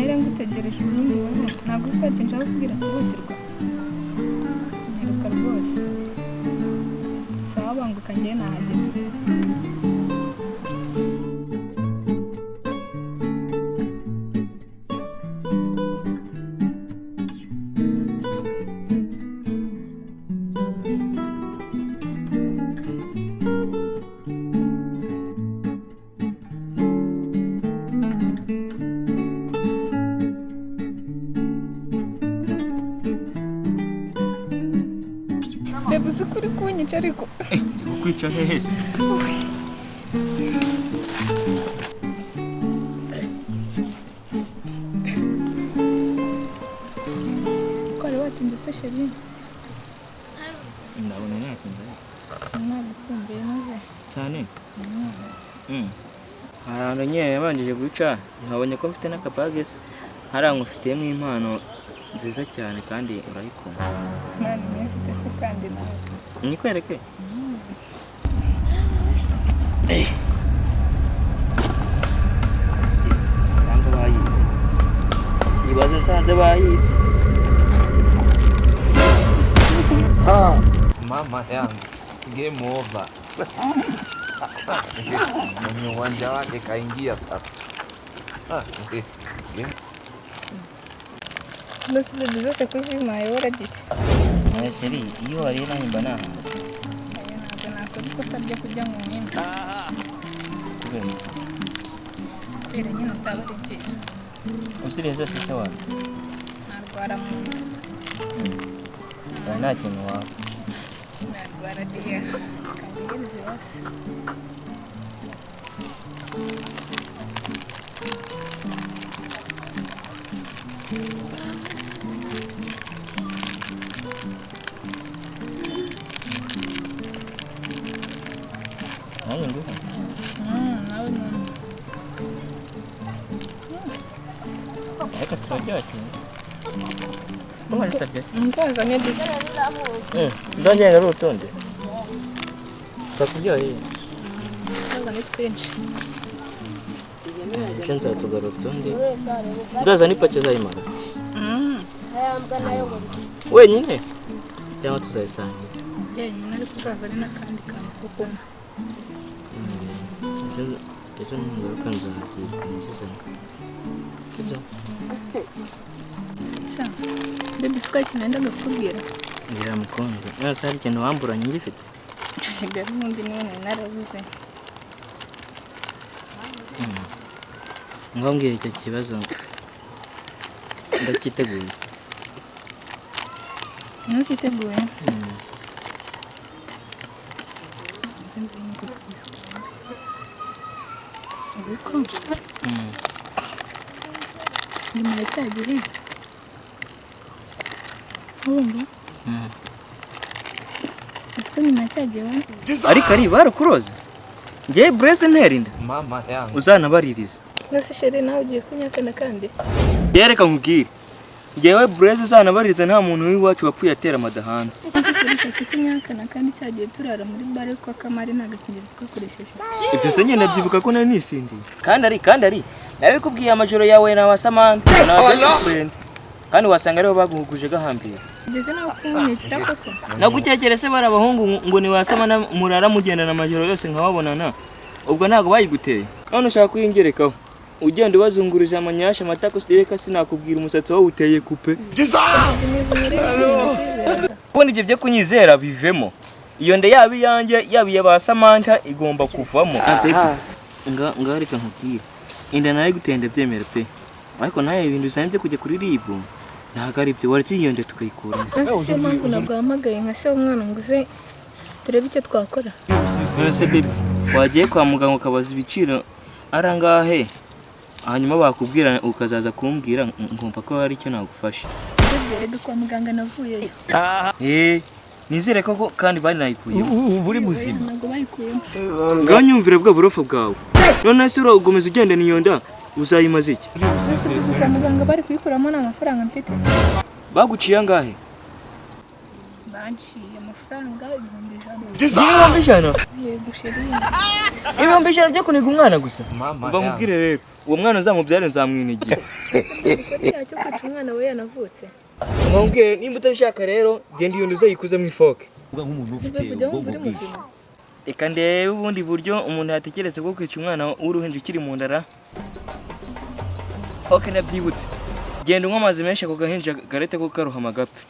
Nahera ngutegereje ubundi wowe ntabwo uzi ko hari ikintu nshaka kukubwira cyihutirwa. Nyiruka rwose. Sawa, banguka, njyewe nahageze. Bebe, uzi ko uri kunyica ariko. Kukwica hehe se? Ko wari watinze se, chéri? Ndabona natinze. Nagukumbuye maze. Cyane. Hari ahantu nyine yabanjije guca, nkabonye ko mfite n'akabage se, hariya ngufitiyemo impano nziza cyane kandi urayikunda. Mwana mwiza ute se kandi nawe? Nikwereke. Nsanze bayibye, ibaze, nsanze bayibye. Mama yangu, game over. Mwenye uwanja wake kaingia sasa. Ah, game. Mbese bebe, zose kuzimaye wararya iki? Oya chéri, iyo wariye nanjye mba nahaze. Oya, ntabwo nakora ikosa ryo kurya mu mwenda. Kubera iki? Kubera nyine utaba ari byiza. Usiriye zose se wawe? Narwara mu nda. Oya, nta kintu waba. Narwara diyare. Kandegereze basi. Nanjye nguhe? Nawe none. Ariko turaryoha cyane. Kuba tutaryoshye. Nzazanye duke. Nzongera ari urutonde twakuryoheye. Nzazane twinshi. Ejo nzatugarura utundi, nzaza n'ipaki uzayimara wenyine cyangwa tuzayisangira? Jyenyine, ariko uzazane n'akandi kantu ko kunywa. Ejo ningaruka nzabyibuka ngizane, sibyo? Sha bebe, isuka, ikintu nendaga kukubwira. Ngira mukunzi, none hari ikintu wamburanye ngifite? Erega n'ubundi niwe nari narabuze. Ngaho mbwira icyo kibazo, ndacyiteguye. Ntucyiteguye? Nze nguhe kubisukura. Uzi ko nyuma ya cya gihe, urumva, uzi ko nyuma ya cya gihe we Ariko ari barakuroze, ngewe bureze ntera inda? Mama yangu. Uzanabaririza. Nose chéri, nawe ugiye kunyakana kandi? Yereka nkubwire, ngewe bureze uzanabaririza, nta muntu w'iwacu wapfuye atera amada hanze. Nose chéri, ushatse kunyakana kandi cya gihe turara muri bare kwa Kamari nta gakingirizo twakoresheje? Ibyo se nyine ndabyibuka ko nari nisindiye, kandi ari nabikubwiye, amajoro yawe na wa Samantha na wa best friend, kandi wasanga aribo baguhuguje gahambira. Ugeze nawe kunyekera koko? Nagukekere se bari abahungu ngo ni ba Samantha murara mugendana amajoro yose nkababonana, ubwo ntabwo bayiguteye? None ushaka kuyingerekaho, ugenda ubazungurije amanyasha amatako, reka sinakubwira, umusatsi wawe uteye kupe. Ubundi ibyo byo kunyizera bivemo, iyo nda yaba iyanjye, yaba iya ba Samantha, igomba kuvamo. Nga reka nkubwire, inda nayo gutenda byemera pe, ariko nawe ibintu bizanye byo kujya kuri RIB ntabwo ari byo. Waretse iyo nda tukayikuramo? Nose siyo mpamvu naguhamagaye nka se w'umwana ngo uze turebe icyo twakora. None se baby, wagiye kwa muganga ukabaza ibiciro ari angahe, hanyuma bakubwira ukazaza kumbwira, nkumva ko hari icyo nagufasha. Bebe, erega kwa muganga navuyeyo. Eh, nizere ko kandi bari nayikuyemo. Ubu uri muzima. Ntabwo bayikuyemo. Ngaho nyumvire bwa burofa bwawe. None se urakomeza ugendana iyo nda, uzayimaze iki? Nose ubwo kwa muganga bari kuyikuramo nta mafaranga mfite? Baguciye angahe? Banki. Banciye amafaranga 100,000. 100,000? Yego chéri. 100,000 byo kuniga umwana gusa? Mama Mva yangu. nkubwire rero, uwo mwana uzamubyare nzamwinigira. Kuko icyaha cyo kwica umwana we yanavutse. Mva nkubwire, nimba utabishaka rero, genda iyo nda uzayikuze mu ifoke. Uvuga nk'umuntu ufite Niba kujya wumva ubwonko uri bwinshi. muzima. Reka ndebe ubundi buryo umuntu yatekereza bwo kwica umwana w'uruhinja ukiri mu nda ra. Ok, ndabyibutse, genda unywa amazi menshi, ako gahinja garete ko karuhama gapfe.